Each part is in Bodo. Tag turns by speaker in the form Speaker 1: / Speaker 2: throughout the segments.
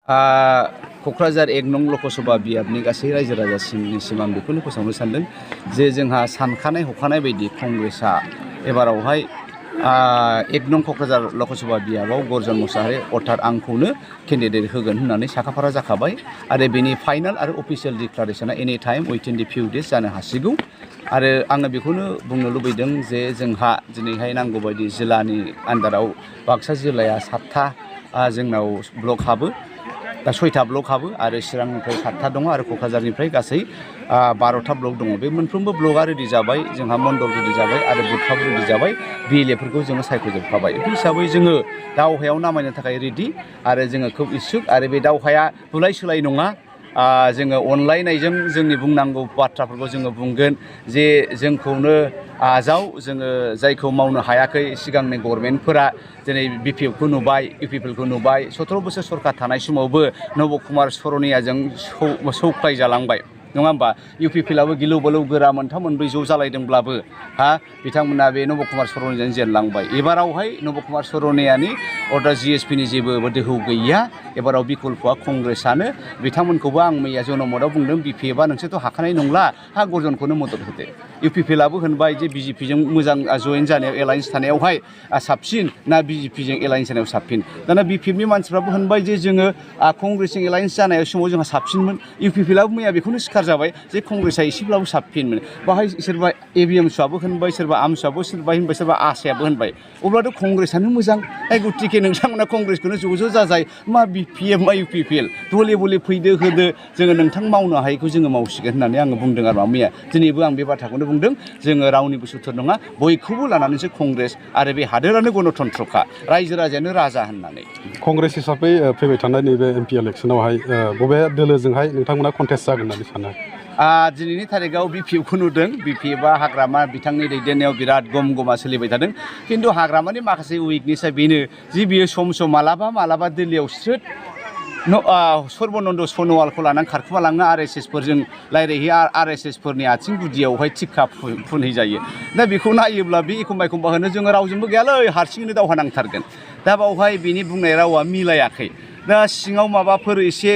Speaker 1: क'क्राझार 1 नं लकसभा बियाबनि गासै रायजो राजासिम आं बेखौनो फोसावनो सानदों जे जोंहा सानखानाय हखानाय बायदि कंग्रेसआ एबारावहाय 1 नं क'क्राझार लकसभा बियाबाव गर्जन मोसाहारि अर्थात आंखौनो केन्डिडेट होगोन होननानै साखाफारा जाखाबाय आरो बेनि फाइनाल आरो अफिसियेल डिक्लारेसना एनि टाइम उइथिन दि फिउ डेज जानो हासिगौ आरो आङो बेखौनो बुंनो लुबैदों जे जोंहा दिनैहाय नांगौ बायदि जिल्लानि आन्दाराव बाक्सा जिल्लाया 7था जोंनाव ब्लक हाबो दा 6था ब्लक हाबो आरो चिरांनिफ्राय 7था दङ आरो क'क्राझारनिफ्राय गासै 12था ब्लक दङ बे मोनफ्रोमबो ब्लकआ रेडि जाबाय जोंहा मण्डल रेडि जाबाय आरो बुथफ्राबो रेडि जाबाय बिएलएफोरखौ जोङो सायख'जोबखाबाय बे हिसाबै जोङो दावहायाव नामायनो थाखाय रेडि आरो जोङो खोब इस्सुक आरो बे दावहाया बुलाय सोलाय नङा जोङो अनलायनायजों जोंनि बुंनांगौ बाथ्राफोरखौ जोङो बुंगोन जे जोंखौनो आजाव जोङो जायखौ मावनो हायाखै सिगांनि गभर्नमेन्टफोरा दिनै बिपिएफखौ नुबाय इउपिपिएलखौ नुबाय 17 बोसोर सरकार थानाय समावबो नब कुमार सरनियाजों सौख्लाय जालांबाय नङा होमबा इउपिपिएलआबो गिलु बालु गोरा मोनथाम मोनब्रै ज' जालायदोंब्लाबो बिथांमोना बे नब कुमार सरनियाजों जेनलांबाय एबारावहाय नब कुमार सरनियानि अर्दार जिएसपिनि जेबो दोहौ गैया एबाराव बिकल्पआ कंग्रेसआनो बिथांमोनखौबो आं मैया जनमतआव बुंदों बिपिएफआ नोंसोरथ' हाखानाय नंला गर्जनखौनो मदद होदो इउपिपिएलआबो होनबाय जे बिजेपिजों मोजां जयेन जानायाव एलायन्स थानायावहाय साबसिन ना बिजेपिजों एलायन्स जानायाव साबसिन दाना बिपिएफनि मानसिफ्राबो होनबाय जे जोङो कंग्रेसजों एलायन्स जानाय समाव जोंहा साबसिनमोन इउपिपिएलआबो मैया बेखौनो सिखार जाबाय जे कंग्रेसआ एसेब्लाबो साबसिनमोन बाहाय सोरबा एभिएमसुआबो होनबाय सोरबा आमसुआबो होनबाय सोरबा आसायाबो होनबाय अब्लाथ' कंग्रेसआनो मोजां गतिके नोंथांमोना कंग्रेसखौनो ज' जाजाय मा बिपिएफ मा इउपिपिएल बले बले फैदो होदो जोङो नोंथां मावनो हायैखौ जोङो मावसिगोन होननानै आङो बुंदों आरो मैया दिनैबो आं बे बाथ्राखौनो बुंदों जोङो रावनिबो सुथुर नङा बयखौबो लानानैसो कंग्रेस आरो बे हादोरानो गणतन्त्रखा रायजो राजायानो राजा होननानै
Speaker 2: कंग्रेस हिसाबै फैबाय थानाय नैबे एमपि इलेक्सनावहाय बबे दोलोजोंहाय नोंथांमोना कन्टेस्ट जागोन होननानै सानो
Speaker 1: दिनैनि थारिखआव बिपिएफखौ नुदों बिपिएफआ हाग्रामा बिथांनि दैदेननायाव बिराद गमा सोलिबाय थादों खिन्थु हाग्रामानि माखासे उइकनेसा बेनो जि बियो सम मालाबा दिल्लीयाव स्रोद सर्बनन्द सन'वालखौ लानानै खारखुमालाङो आरएसएसफोरजों रायज्लायहैयो आरएसएसफोरनि आथिं गुदियावहाय थिखा फुनहैजायो दा बेखौ नायोब्ला बे एखमबा होनो जोङो रावजोंबो गैयालै हारसिङैनो दावहा नांथारगोन दा बावहाय बिनि बुंनाय रावा मिलायाखै दा सिङाव माबाफोर एसे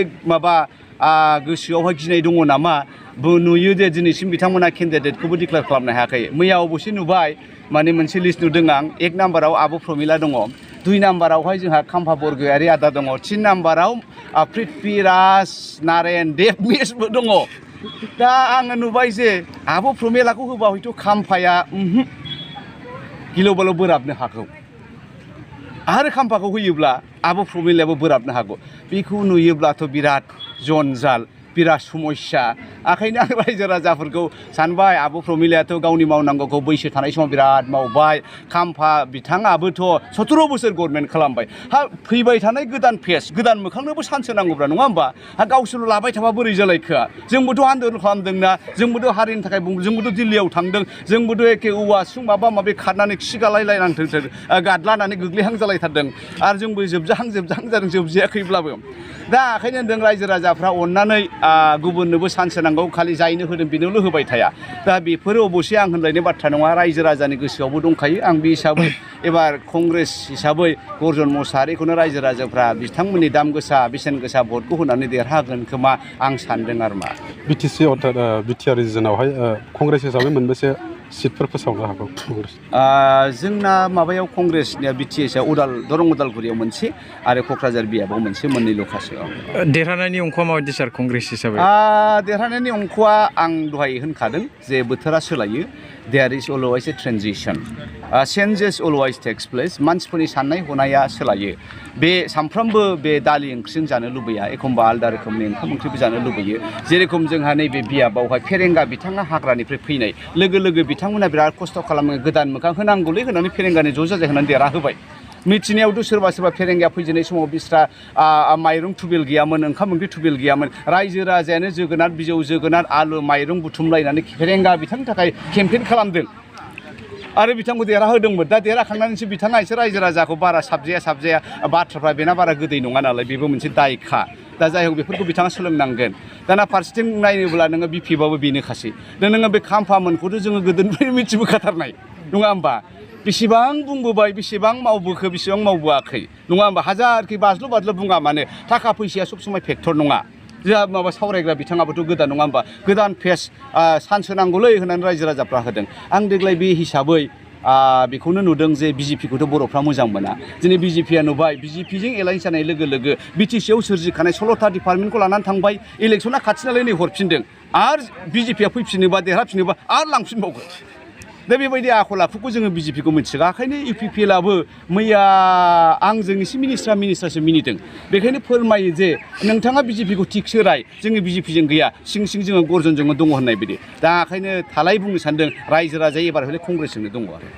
Speaker 1: गोसोआवहाय गिनाय दङ नामा नुयो जे दिनैसिम बिथांमोना केन्डिडेटखौबो डिक्लेयार खालामनो हायाखै मैया अबसे नुबाय माने मोनसे लिस्ट नुदों आं 1 नाम्बाराव आब' प्रमिला दङ 2 नाम्बारावहाय जोंहा खाम्फा बरगयारि आदा दङ 3 नाम्बाराव पृथ्वीराज नारायण देब मेसबो दङ दा आङो नुबाय जे आब' प्रमिलाखौ होबा हयथ' खाम्फाया गिलु बालु बोराबनो हागौ आरो खाम्फाखौ होयोब्ला आब' प्रमिलायाबो बोराबनो हागौ बेखौ नुयोब्लाथ' बिराद जन्जाल बिराद समस्या ओंखायनो आं रायजो राजाफोरखौ सानबाय आब' प्रमिलायाथ' गावनि मावनांगौखौ बैसो थानाय समाव बिराद मावबाय खाम्फा बिथाङाबोथ' 17 बोसोर गभर्नमेन्ट खालामबाय फैबाय थानाय गोदान फेस गोदान मोखांनोबो सान्स होनांगौब्रा नङा होमबा गावसोरल' लाबाय थाबा बोरै जालायखो जोंबोथ' आन्दोलन खालामदोंना जोंबोथ' हारिनि थाखाय जोंबोथ' दिल्लीयाव थांदों जोंबोथ' एखे औवासुं माबा माबि खारनानै खि गालायलायनांथों गादलानानै गोग्लैहां जालायथारदों आरो जोंबो जोबजाहां जादों जोबजायाखैब्लाबो दा ओंखायनो होनदों रायजो राजाफ्रा अननानै गुबुननोबो सान्स होनांगौ खालि जायनो होदों बेनोल' होबाय थाया दा बेफोरो अबसे आं होनलायनाय बाथ्रा नङा रायजो राजानि गोसोआवबो दंखायो आं बे हिसाबै एबार कंग्रेस हिसाबै गर्जन मोसाहारिखौनो रायजो राजाफ्रा बिथांमोननि दाम गोसा बेसेन गोसा भटखौ होनानै देरहागोन खोमा आं सानदों आरो मा
Speaker 2: बिटिसि अर्थात बिटिआर रिजनावहाय कंग्रेस हिसाबै मोनबेसे सिटफोर फोसावनो हागौ
Speaker 1: जोंना माबायाव कंग्रेसनिया बिटिएसआ दरं उदालगुरियाव मोनसे आरो क'क्राझार बियाबाव मोनसे मोननैल' खासो
Speaker 3: देरहानायनि अंखआ माबायदि सार कंग्रेस हिसाबै
Speaker 1: देरहानायनि अंखआ आं दहाय होनखादों जे बोथोरा सोलायो there is always a transition changes always takes place मानसिफोरनि साननाय हनाया सोलायो बे सानफ्रोमबो बे दालि ओंख्रिजों जानो लुबैया एखमबा आलदा रोखोमनि ओंखाम ओंख्रिबो जानो लुबैयो जेरेखम जोंहा नैबे बियाबावहाय फेरेंगा बिथाङा हाग्रानिफ्राय फैनाय लोगो बिथांमोना बिराद खस्थ' खालामो गोदान मोखां होनांगौलै होनानै फेरेंगानि ज' जाजाय होनानै देरहाहोबाय मिथिनायावथ' सोरबा फेरेंगाया फैजेननाय समाव बिस्रा माइरं थुबिल गैयामोन ओंखाम ओंख्रि थुबिल गैयामोन रायजो राजायानो जोगोनार बिजौ जोगोनार आलु माइरं बुथुमलायनानै फेरेंगा बिथांनि थाखाय केम्पेइन खालामदों आरो बिथांखौ देरहाहोदोंमोन दा देरहाखांनानैसो बिथाङा एसे रायजो राजाखौ बारा साबजाया बाथ्राफ्रा बेना बारा गोदै नङा नालाय बेबो मोनसे दायखा दा जाय हक बेफोरखौ बिथाङा सोलोंनांगोन दाना फारसेथिं नायोब्ला नोङो बिपिएफआबो बेनोखासै दा नोङो बे खाम्फामोनखौथ' जोङो गोदोनिफ्रायनो मिथिबोखाथारनाय नङा होमबा बेसेबां बुंबोबाय बेसेबां मावबोखो बेसेबां मावबोआखै नङा होमबा हाजारखि बाज्ल' बुङा माने थाखा फैसाया सब समाय फेक्टर नङा जोंहा माबा सावरायग्रा बिथाङाबोथ' गोदान नङा होमबा गोदान फेस चान्स होनांगौलै होननानै रायजो राजाफ्रा होदों आं देग्लाय बे हिसाबै बेखौनो नुदों जे बिजेपिखौथ' बर'फ्रा मोजां मोना दिनै बिजेपिया नुबाय बिजेपिजों एलायन्स जानाय लोगो लोगो बिटिसिआव सोरजिखानाय 16था डिपार्टमेन्टखौ लानानै थांबाय इलेक्सना खाथि नालाय नै हरफिनदों आरो बिजेपिया फैफिनोबा देरहाफिनोबा आरो लांफिनबावगोन दा बेबायदि आखल आखुखौ जोङो बिजेपिखौ मिथिगा ओंखायनो इउपिपिएलआबो मैया आं जोंनि मिनिस्टारसो मिनिदों बेखायनो फोरमायो जे नोंथाङा बिजेपिखौ थिगसो राय जोङो बिजेपिजों गैया सिं सिं जोङो गर्जनजोंनो दङ होननाय बायदि दा ओंखायनो थालाय बुंनो सानदों रायजो राजाया एबार हले कंग्रेसजोंनो दङ आरो